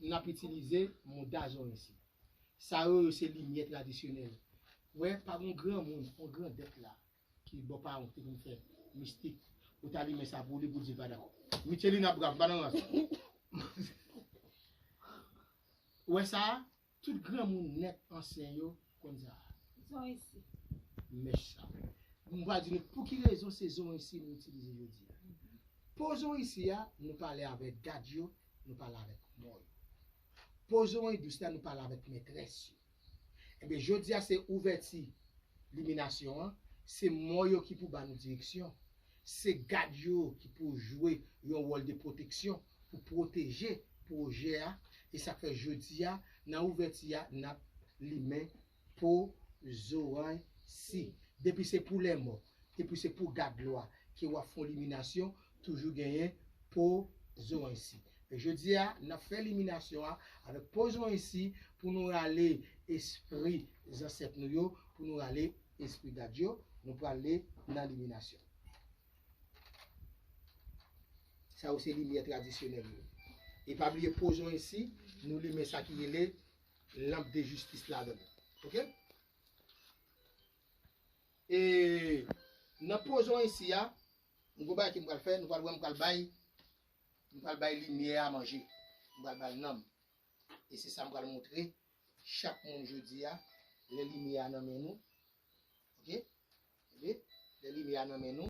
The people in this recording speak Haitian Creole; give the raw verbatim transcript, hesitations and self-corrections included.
N ap itilize mouda Zorensi. Sa yo, yo se limyè tradisyonèl. Wè, pa gen granmoun, yon grandèt la, ki bò paran w te vin fè mistik, ou ta limen sa pou li, pou di l pa dakò. Michelin ap brav, pa nan rans. Ou wè sa? Tout granmoun nèt ansyen yo konn sa. Zorensi. Mèch sa. M va di nou pou ki rezon se Zorensi nou itilize jodi a. Po Zorensi a, nou pale avèk gad yo, nou pale avèk mò yo. Po Zorensi dous la, nou pale avèk mètrès yo. Ebyen, jodi a se ouvèti liminasyon an, se mò yo ki pou ba nou direksyon. Se gad yo ki pou jwe yon wòl de pwoteksyon pou pwoteje pwojè a. E sa k fè jodi a, nan ouvèti a, n ap limen po Zorensi. Depi se pou lèmò, depi se pou gad lwa ke w ap fè yon liminasyon, toujou genyen po Zorensi. Men jodi a, n ap fè liminasyon an avèk po Zorensi pou nou rale espri zansèt nou yo, pou nou rale espri gad yo, nou prale nan liminasyon. Sa yo se limyè tradisyonèl yo. E pa bliye po Zorensi, nou limen sa ki rele lanp de jistis ladan l. Oke? E nan po Zorensi a, yon gwo bagay ke m pral fè, nou pral wè m pral bay, m pral bay limyè a manje. M pral bay nanm. E se sa m pral montre chak moun jodi a, lè limyè a nan men nou. Oke? Oke? Lè limyè a nan men nou,